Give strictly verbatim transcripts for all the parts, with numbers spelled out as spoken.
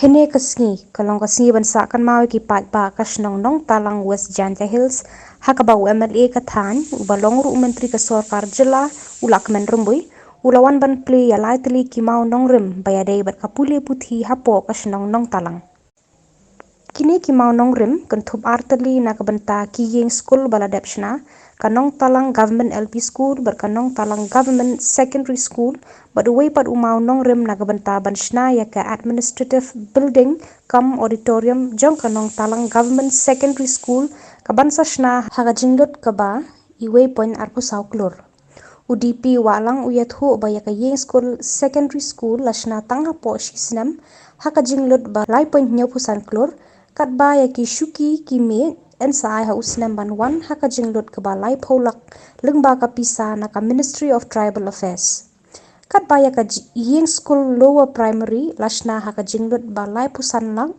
Hynne ka sngi ka long ka sngi ban sah kynmaw ïa ki paidbah ka shnong Nongtalang, West Jaintia Hills, ha kaba u M L A ka thaiñ, uba long ruh u Myntri ka Sorkar Jylla, u Lahkmen Rymbui, u la wan ban plie ïa lai tylli ki mawnongrim ba ïadei bad ka pule puthi hapoh ka shnong Nongtalang. Kine ki mawnongrim kynthup ar tylli na ka bynta ki ïing skul ba la dep shna, ka Nongtalang Government L P School bad ka Nongtalang Government Secondary School, bad uwei pat u mawnongrim na ka bynta ban shna ïa ka Administrative Building cum Auditorium jong ka Nongtalang Government Secondary School, kaban sa shna ha ka jinglut kaba uwei point arphew saw klur. U D P Wahlang u ïathuh ba ïa ka ïing skul secondary school la shna tang hapoh shi snem ha ka jinglut ba lai point hynñiewphew san klur, katba ïa ki shuki ki miej yn sa ai ha u snem ban wan ha ka jinglut kaba laiphew lak lyngba ka pisa na ka Ministry of Tribal Affairs. Katba ïa ka ji-, ïing skul lower primary la shna ha ka jinglut ba laiphew san lak,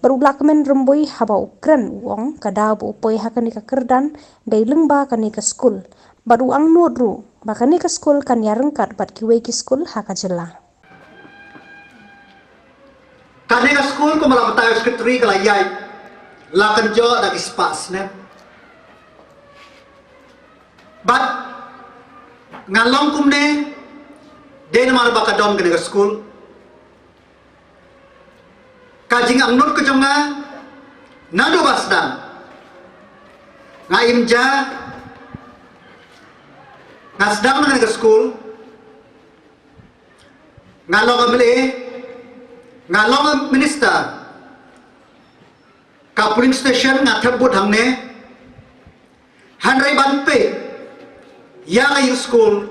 bad u Lahkmen Rymbui haba u kren u ong ka daw ba u poi ha kane ka kyrdan dei lyngba kane ka skul, bad u angnud ruh ba kane ka skul kan ïaryngkat bad kiwei ki skul ha ka jylla. Kane ka skul, kumba la batai u Secretary, ka la ïaid la kynjoh da ki spah snem. Bad nga long kumne dei namar ba ka don kane ka skul. Ka jingangnud ka jong nga naduh ba sdang, nga im ja, nga sdang na kane ka skul, nga long M L A, nga long minister. Ka polling station nga thep vote hangne, hynrei ban peit ïa ka ïing skul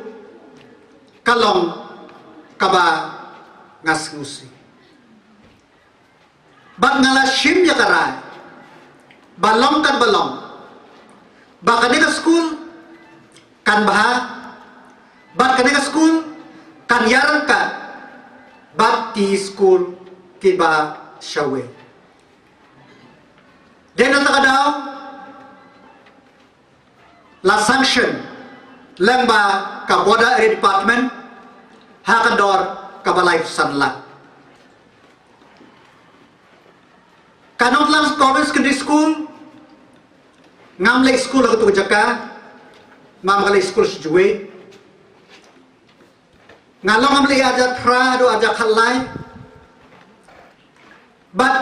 ka long kaba nga sngewsih. Bad nga la shim ïa ka rai ba long kat ba long, ba kane ka skul kan bha, bad kane ka skul kan ïaryngkat bad ki skul kiba shawei. Dei na kata ka daw la sanction lyngba ka Border Area Department ha ka dor kaba laiphew san lak. Ka Nongtalang Government Secondary School, ngam leit skul ha katu ka jaka, ngam leit skul sha juwei. Nga long M L A arhajar phra haduh arhajar khatlai. Bad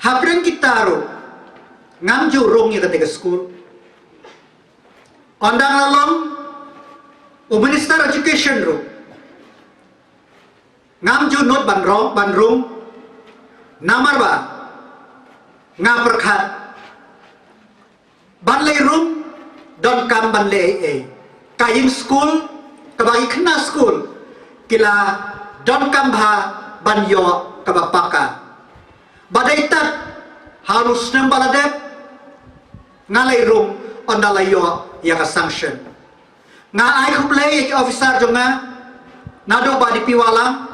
hapdeng kita ruh ngam ju rung ïa kata ka skul. Ynda nga long u Minister Education ruh ngam ju nud ban rung, ban rung. Namar ba nga pyrkhat ban leit rung donkam ban leit ei ei. Ka ïing skul kaba ki khynnah skul ki la donkam bha ban ïoh kaba paka. Ba dei tad ha u snem ba la dep nga leit rung ynda la ïoh ïa ka sanction. Nga ai khublei ïa ki officer jong nga, naduh bah D P Wahlang,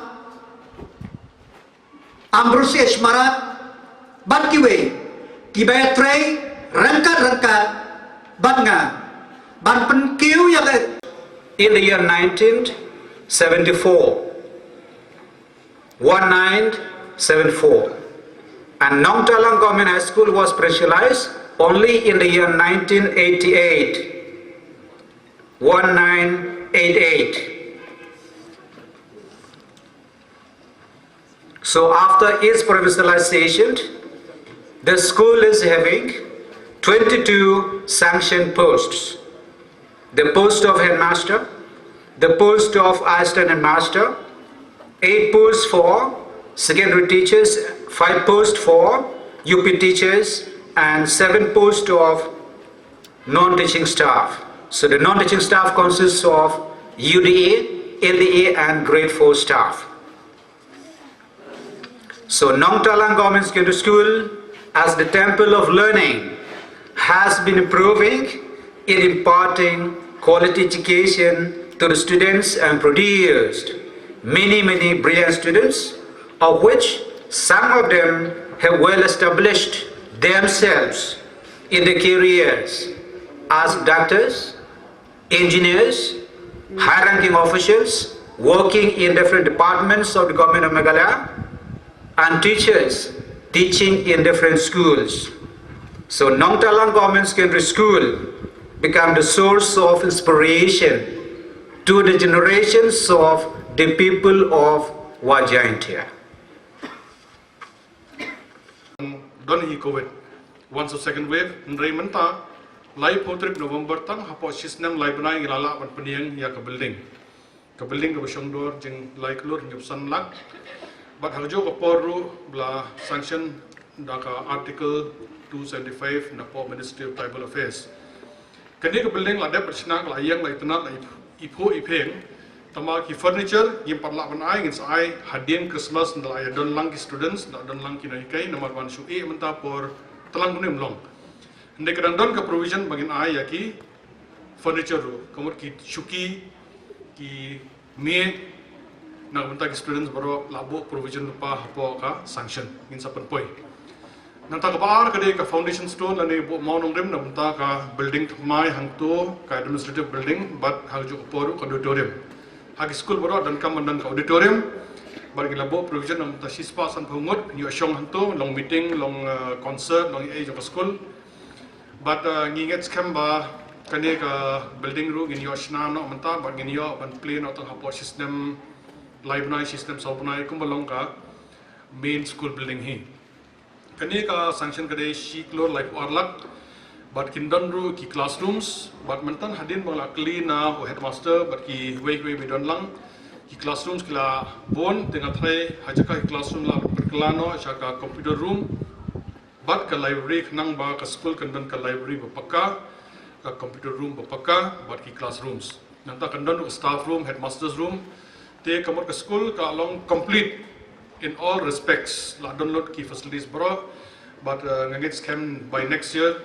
Ambrose H Marak, bad kiwei kiba ïatrei ryngkat ryngkat bad nga ban pynkiew ïa ka. In the year nineteen seventy-four, nineteen seventy-four, and Nongtalang Government High School was provincialized only in the year nineteen eighty-eight, nineteen eighty-eight. So after its provincialization, the school is having twenty-two sanctioned posts. The post of headmaster, the post of assistant headmaster, eight posts for secondary teachers, five posts for U P teachers, and seven posts of non-teaching staff. So the non-teaching staff consists of U D A, L D A, and grade four staff. So Nongtalang Government Secondary School, as the temple of learning, has been improving in imparting quality education to the students and produced many, many brilliant students, of which some of them have well established themselves in their careers as doctors, engineers, high-ranking officials working in different departments of the Government of Meghalaya, and teachers teaching in different schools. So Nongtalang Government Secondary School become the source of inspiration to the generations of the people of Wah Jaintia. Don hi covid, once of second wave, hynrei mynta, laiphew tarik November tang hapoh shisnem lai bnai ngi la lah ban pynïeng ïa ka building. Ka building kaba shong dor jing lai klur hynñiewphew san lak. Bad ha kajuh ka por ruh ba la sanction da ka Article two seventy-five napoh Ministry of Tribal Affairs. Kane ka building la dep bad shna ka la ïeng la itynnad la iphuh ipheng. Tangba ki furniture ngim pat lah ban ai, ngin sa ai hadien Christmas, nda la ïa don lang ki students, nda don lang ki nonghikai, namar ban shu ïeh mynta por tlang kane mlong. Hynrei ka dang don ka provision ba ngin ai ïa ki furniture ruh, ka mut ki shuki, ki miej, na ka bynta ki students baroh la buh provision lypa hapoh ka sanction, ngin sa pynpoi. Nangta kaba ar ka dei ka foundation stone lane buh mawnongrim na ka bynta ka building thymmai hangto, ka administrative building, bad ha kajuh ka por ruh ka auditorium. Ha ki skul baroh donkam ban don ka auditorium, bad ngi la buh provision na ka bynta shispah sanphew ngut, ngi ïoh shong hangto, long meeting, long, eh, concert, long ei jong ka skul. Bad, eh, ngi ngeit skhem ba kane ka building ruh ngin ïoh shna noh mynta, bad ngin ïoh ban plie noh tang hapoh shisnem lai bnai, shisnem saw bnai, kumba long ka main school building hi. Kane ka sanction ka dei shi klur laiphew ar lak, bad kin don ruh ki classrooms, bad mynta hadien ba nga la kylli na u headmaster, bad kiwei kiwei ba don lang, ki classrooms ki la bun, te nga tharai ha jaka ki classroom la pynkylla noh sha ka computer room, bad ka library, khnang ba ka skul kan don ka library ba paka, ka computer room ba paka, bad ki classrooms. Nangta kan don ruh ka staff room, headmaster's room. Te ka mut ka skul ka long complete in all respects. La don lut ki facilities baroh. Bad, eh, nga ngeit skhem by next year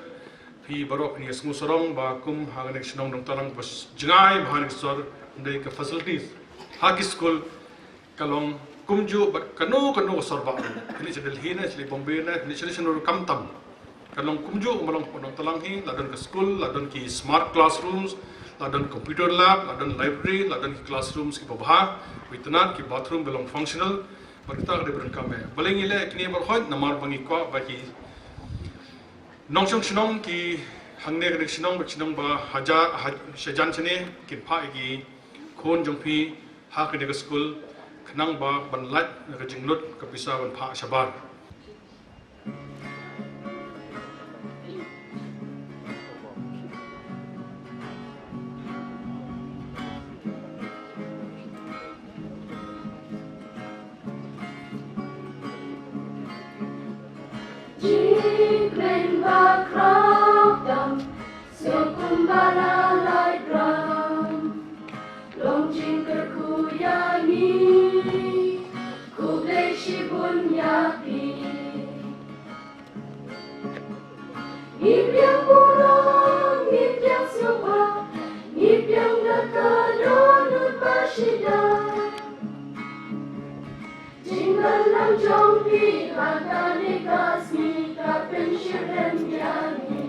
phi baroh phin ïa sngewsarong ba kum ha kane ka shnong Nongtalang ba jngai ba ha kane ka sor, dei ka facilities ha ki skul ka long kumjuh bad kano kano ka sor bah. Kane sha Delhi ne, sha Bombay ne, kane sha, sha ruh kam tam. Ka long kumjuh, ka long Nongtalang hi, la don ka skul, la don ki smart classrooms, la don computer lab, la don library, la don ki classrooms kiba bha, ba itynnad, ki bathroom ba long functional. Bad kita ka dei ba donkam eh. Balei ngi leh kine baroh, namar ba ngi kwah ba ki nongshong shnong ki hangne kane ka shnong bad shnong ba hajan, ha, shajan shane kin phah ïa ki khun jong phi ha kane ka skul, khnang ba ban lait na ka jinglut ka pisa ban phah shabar. Jingkren ba khraw tam, sngewkum ba la lait ram. Long jingkyrkhu ïa ngi, khublei shibun ïa phi. Ngi pdiang burom, ngi pdiang sngewbha, ngi pdiang da ka dohnud ba shida. Jingdon lang jong phi ha kane ka sngi ka pynshitrhem ïa ngi.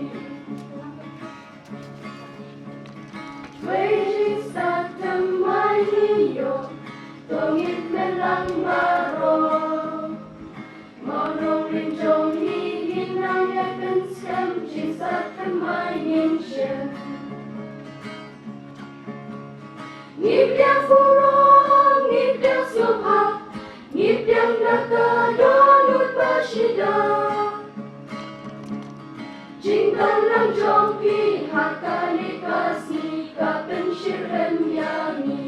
Wei jingstad thymmai ngi ïoh, to ngin kmen lang baroh. Mawnongrim jong ngi, ngin nang ïa pynskhem jingstad thymmai ngin shem. Ngi pdiang burom, ngi pdiang sngewbha, ngi pdiang da ka dohnud ba shida. Jingdon lang jong phi ha kane ka sngi ka pynshitrhem ïa ngi.